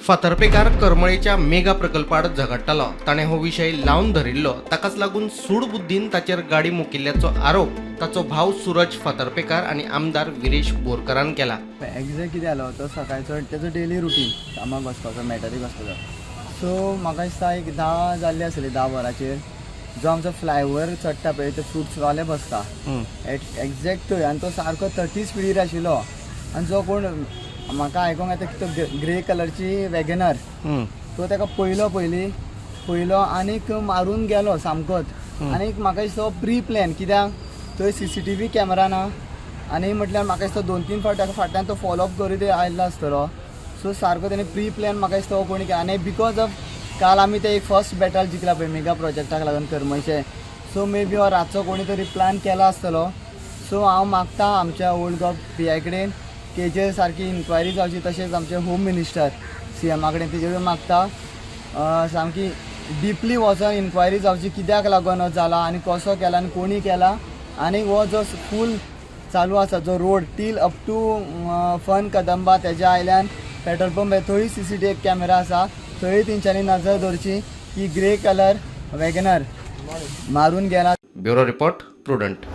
Phatarpekar करमळेच्या mega प्रकल्पाआड झगडटालो. ताणें हो विशय लावन धरिल्लो. ताकाच लागून सूडबुद्दीन ताचेर गाडी मोकिल्ल्याचो आरोप ताचो भाव सुरज फातर्पेकार आनी आमदार विरेश बोरकारान केला. एग्जॅक्ट कितें जालो, तो सकाळचो तेजो डेली रुटीन कामाक वचपाचो, मॅटरीक वचपाचो. सो म्हाका दिसता एक 10 जाल्ली आसली, 10 वरांचेर जो आमचो फ्लायओवर चडटा पळय, ते फ्रुट्सवाले बसता एग्जॅक्ट थंय, आनी तो सारको 30 स्पिडीर आशिल्लो. आनी जो कोण म्हाका आयकोंक येता की तो ग्रे कलरची वॅगनर, तो ताका पयलो पयलीं पयलो आनीक मारून गेलो सामकोच. आनीक म्हाका दिसता प्री प्लॅन, कित्याक थंय सीसीटीव्ही कॅमेरा ना. आनी म्हटल्यार म्हाका दिसता दोन तीन फावट ताका फाटल्यान तो फॉलोअप करीत आयिल्लो आसतलो. सो सारको तेणे प्री प्लॅन म्हाका दिसता हो कोणी केला. आनी because of काल आमी ते एक फर्स्ट बॅटल जिखला पळय मेगा प्रोजेक्टाक लागून करमळचे, सो मे बी हो रातचो कोणी तरी प्लॅन केला आसतलो. सो हांव मागता आमच्या ओल्ड गोवा पीआय कडेन की हेजेर सारकी इन्क्वायरी जावची. तशेंच आमचे होम मिनिस्टर सीएमा कडेन तेजेर मागता, सामकी डिपली वचोन इन्क्वायरी जावची, कित्याक लागून हो जाला आनी कसो केला आनी कोणी केला. आनी हो जो फूल चालू आसा जो road till up to fun Kadamba, तेज्या आयल्यान पेट्रोल पंप, थंय सीसीटीव्ही कॅमेरा आसा, थंय तेंच्यांनी नजर दवरची की ग्रे कलर वॅगनर मारून गेला. Bureau report, prudent.